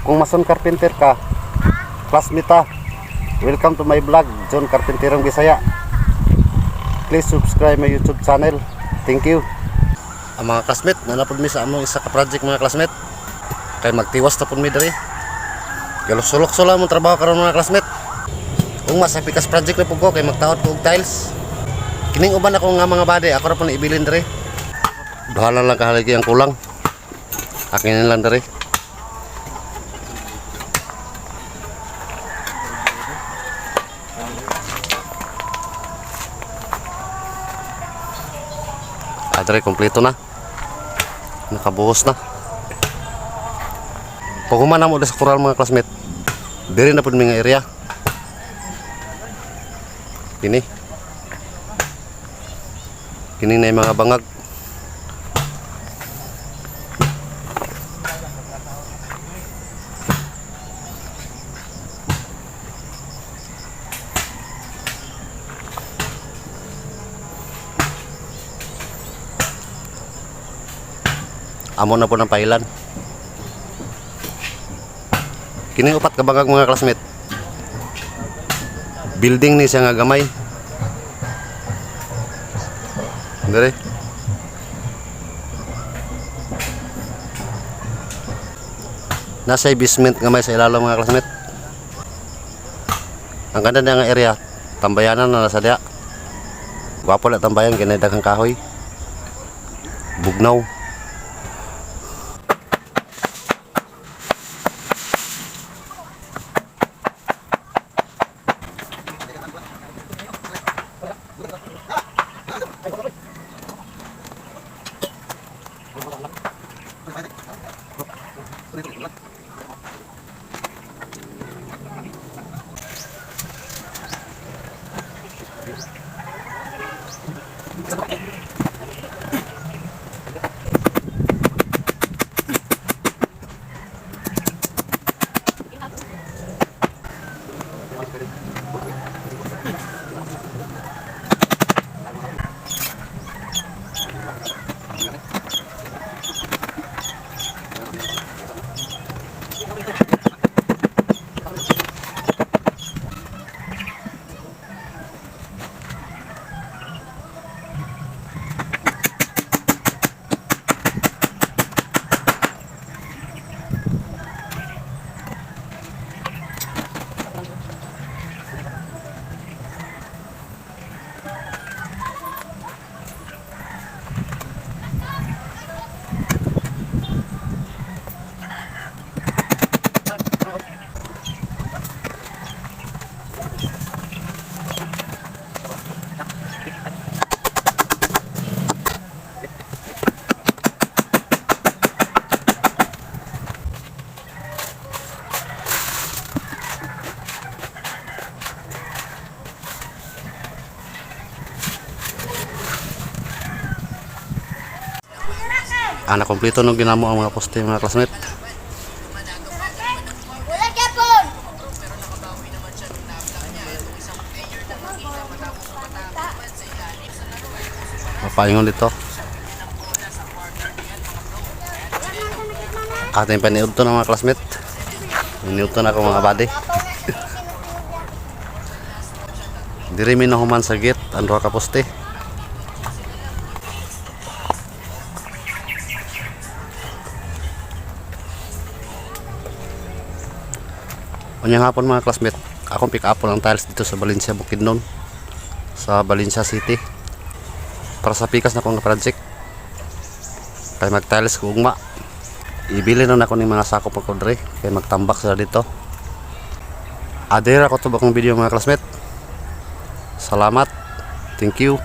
Kung mason carpenter ka, classmate ta. Welcome to my vlog, John Carpenterong Bisaya. Please subscribe my YouTube channel. Thank you. Ang mga classmate, nanapod mi sa among isa ka project, mga classmate. Kay magtiwas na pud mi diri. Galusulok-sulok among trabaho karon, mga classmate. Kung sa pikas project na pud ko kay magtaod ko og tiles. Kining uban ako nga mga body, ako ra pud ibilin diri. Duha lang lang kahaligi ang kulang. Akin lang diri. Adre, kompleto na. Nakabuhos na. Pag human na mo sa kural, mga classmate, diri na pud mi nga area. Kini. Kini na yung mga bangag. Amo na po ng pailan. Kini upat ka bangag, mga classmate. Building ni siya nga gamay. Dire. Nasa basement gamay sa ilalom, mga classmate. Ang ganda na nga area. Tambayanan na nasa diya. Gwapo na tambayan kay daghang kahoy. Bugnaw. Ana, kompleto nung ginamo ang mga poste, mga classmate. Wala kapon! Mapaingon dito. Ating paniud to ng mga classmate. Paniud to na ako, mga buddy. Diri mi nahuman sa gate ang duha ka poste. Unyang hapon, mga classmate. Akong pick up ang tiles dito sa Valencia, Bukidnon. Sa Valencia City. Para sa pikas na akong project. Kay mag tiles ko ugma. Ibili na nako ning mga sako pa ko dre kay magtambak sila dito. Adira ko to akong video, mga classmate. Salamat. Thank you.